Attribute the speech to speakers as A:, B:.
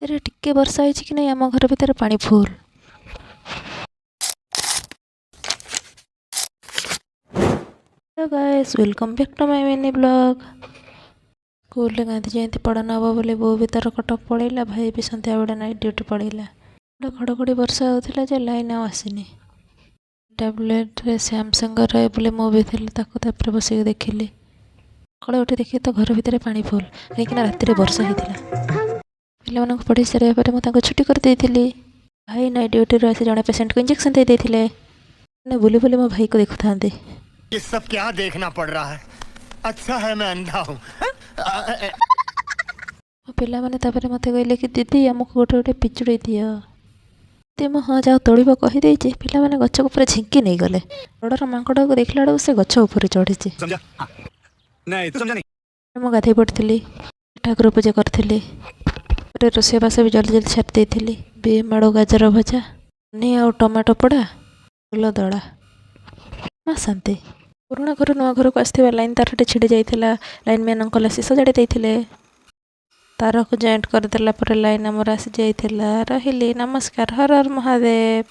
A: ରାତିରେ ଟିକେ ବର୍ଷା ହେଇଛି କି ନାହିଁ, ଆମ ଘର ଭିତରେ ପାଣି ଫୁଲ୍। Hello guys, welcome back to my mini vlog। ସ୍କୁଲରେ ଗାନ୍ଧୀ ଜୟନ୍ତୀ ପାଳନ ହେବ ବୋଲି ବୋଉ ବି ତାର କଟକ ପଳେଇଲା। ଭାଇ ବି ସନ୍ଧ୍ୟାବେଳେ ନାଇଟ୍ ଡ୍ୟୁଟି ପଳେଇଲା। ଗୋଟେ ଘଡ଼ଘଡ଼ି ବର୍ଷା ହେଉଥିଲା ଯେ ଲାଇନ୍ ଆଉ ଆସିନି। ଟ୍ୟାବଲେଟ୍ରେ ଶ୍ୟାମସଙ୍ଗର ବୋଲି ମୁଭି ଥିଲା, ତାକୁ ତାପରେ ବସିକି ଦେଖିଲି। ସକାଳେ ଉଠି ଦେଖି ତ ଘର ଭିତରେ ପାଣି ଫୁଲ୍, କାହିଁକିନା ରାତିରେ ବର୍ଷା ହେଇଥିଲା। ପିଲାମାନଙ୍କୁ ପଢ଼େଇ ସାରିବା ପରେ ମୁଁ ତାଙ୍କୁ ଛୁଟି କରିଦେଇଥିଲି। ଭାଇ ନାଇଟ୍ ଡ୍ୟୁଟିରୁ ଆସି ଜଣେ ପେସେଣ୍ଟକୁ ଇଞ୍ଜେକ୍ସନ୍ ଦେଇ ଦେଇଥିଲେ। ମାନେ ବୁଲି ବୁଲି ମୋ ଭାଇକୁ ଦେଖୁଥାନ୍ତି।
B: ये सब क्या देखना पड़ रहा है? अच्छा है मैं अंधा हूँ।
A: ମୋ ପିଲାମାନେ ତାପରେ ମୋତେ କହିଲେ କି ଦିଦି, ଆମକୁ ଗୋଟେ ଗୋଟେ ପିଜୁଳି ଦିଅ। ଦିଦି, ମୁଁ ହଁ, ଯାଅ ତୋଳିବ କହିଦେଇଛି। ପିଲାମାନେ ଗଛକୁ ପୁରା ଝିଙ୍କି ନେଇଗଲେ। ବଡ଼ର ମାଙ୍କଡ଼କୁ ଦେଖିଲା ବେଳକୁ ସେ ଗଛ ଉପରେ ଚଢ଼ିଛି।
B: समझा? नहीं, तू समझा नहीं।
A: ମୁଁ ଗାଧୋଇ ପଡ଼ିଥିଲି, ଠାକୁର ପୂଜା କରିଥିଲି। ତାପରେ ରୋଷେଇବାସ ବି ଜଲ୍ଦି ଜଲ୍ଦି ସାରି ଦେଇଥିଲି। ବିମ୍ ଆଳୁ ଗାଜର ଭଜା, ଜହ୍ନି ଆଉ ଟମାଟୋ ପୋଡ଼ା, ଫୁଲ ଦଳା। ମା ଶାନ୍ତି। ପୁରୁଣା ଘରୁ ନୂଆ ଘରକୁ ଆସିଥିବା ଲାଇନ୍ ତାରଟି ଛିଡ଼ି ଯାଇଥିଲା। ଲାଇନ୍ ମ୍ୟାନ୍ ଅଙ୍କଲ ଆସି ସଜାଡ଼ି ଦେଇଥିଲେ। ତାରକୁ ଜଏଣ୍ଟ କରିଦେଲା ପରେ ଲାଇନ୍ ଆମର ଆସିଯାଇଥିଲା। ରହିଲି, ନମସ୍କାର, ହର ହର ମହାଦେବ।